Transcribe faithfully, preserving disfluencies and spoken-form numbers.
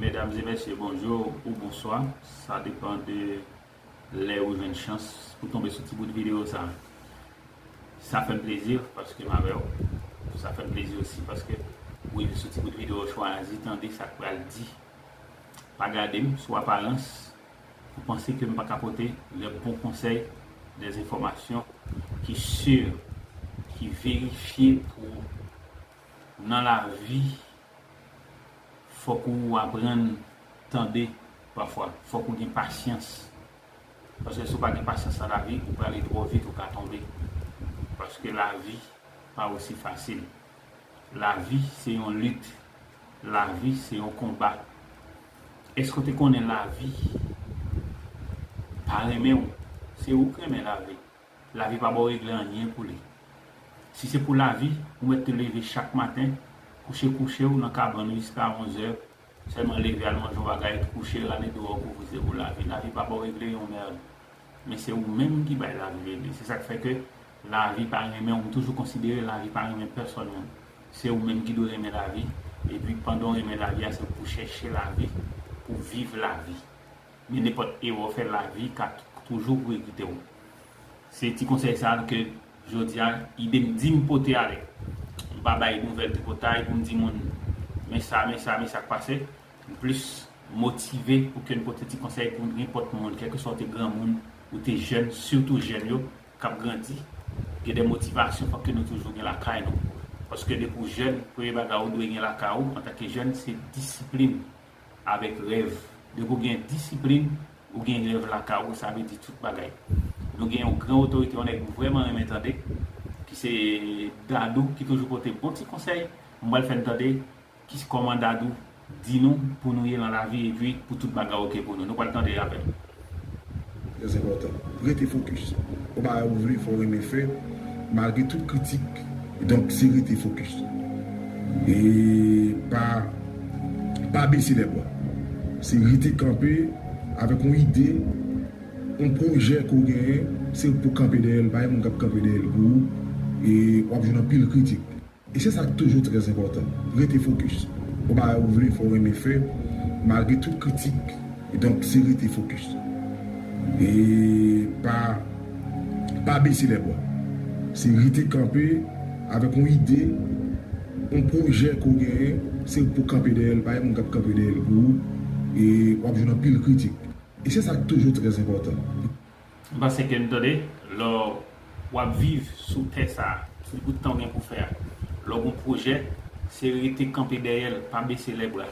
Medam e mesye, bonjou ou bonswa. Sa depan de lè ou jwenn chans pou tonbe sou ti bout videyo sa. Sa fè m plezi paske m avè w. Sa fè m plezi osi paske ou rive sou ti bout videyo, chwazi tande sa k pral di. Pa gade m sou aparans pou panse ke m pa ka pote de bon konsèy, de enfòmasyon ki si, ki verifye pou ou. Nan lavi, fòk ou aprann tande pafwa. Fòk ou gen pasyans. Paske si w pa gen pasyans nan lavi, ou prale twò vit, ou ka tonbe. Paske lavi pa osi fasil. Lavi se yon lit. Lavi se yon konba. Èske w te konnen lavi pa renmen w? Se ou k renmen lavi. Lavi pa ba w regle anyen pou li. Si se pou lavi, ou mèt te leve chak maten, kouche kouche w nan kabann ou jiska onz è, sèlman leve al manje yon bagay, kouche, rale do a w, kouvri se pou lavi. Lavi pa ba w regle yon mèd. Men se ou menm ki bay lavi regle. Se sa k fè ke lavi pa renmen w. M toujou konsidere lavi pa renmen pèsòn moun. Se ou menm ki dwe renmen lavi. Epi pandan w renmen lavi a, se pou w chèche lavi, pou w viv lavi. Men nenpòt erè w fè, lavi ka t-, toujou kouri kite w. Se ti konsèy sa a ke jodi a, ide m di m pote ale. M pa bay nouvèl tripotay pou m di moun, men sa, men sa, men sa k pase. M plis motive pou ke n pote ti konsèy pou nenpòt moun, kèlkeswa w te granmoun, ou te jèn, sitou jèn yo k ap grandi. Gen de motivasyon fòk ke nou toujou gen lakay nou. Paske depi w jèn, premye bagay ou dwe gen lakay ou antanke jèn, se disiplin avèk rèv. Depi w gen disiplin, ou gen rèv lakay ou, sa vle di tout bagay. Nou gen yon gran otorite, yon nèg m vrèman renmen tande, ki se Dadou, ki toujou pote bon ti konsèy. M pral fè n tande ki, kòman Dadou di nou pou nou ye nan lavi epi pou tout bagay oke pou nou. Nou pral tande avè l. Trè enpòtan. Rete fokis. Yon bagay ou vle fè, ou renmen fè, malgre tout kritik. Donk, se rete fokis. E pa, pa bese lèbra. Se rete kanpe avèk yon ide, yon pwojè ke w genyen, se ou k pou kanpe dèyè l, pa gen moun k ap kanpe dèyè l pou ou, e w ap jwenn anpil kritik. E se sa k toujou trè enpòtan. Rete fokis. Yon bagay ou vle fè, ou renmen fè, malgre tout kritik. E donk, se rete fokis. E pa, pa bese lèbra. Se rete kanpe avèk yon ide, yon pwojè ke w genyen, se ou k pou kanpe dèyè l, pa gen moun k ap kanpe dèyè l pou ou, e w ap jwenn anpil kritik. E se sa k toujou trè enpòtan. M panse ke n tande, lè w ap viv sou tè sa a, sou bout tan w gen pou fè a, lè w gen yon pwojè, se rete kanpe dèyè l, pa bese lèbra.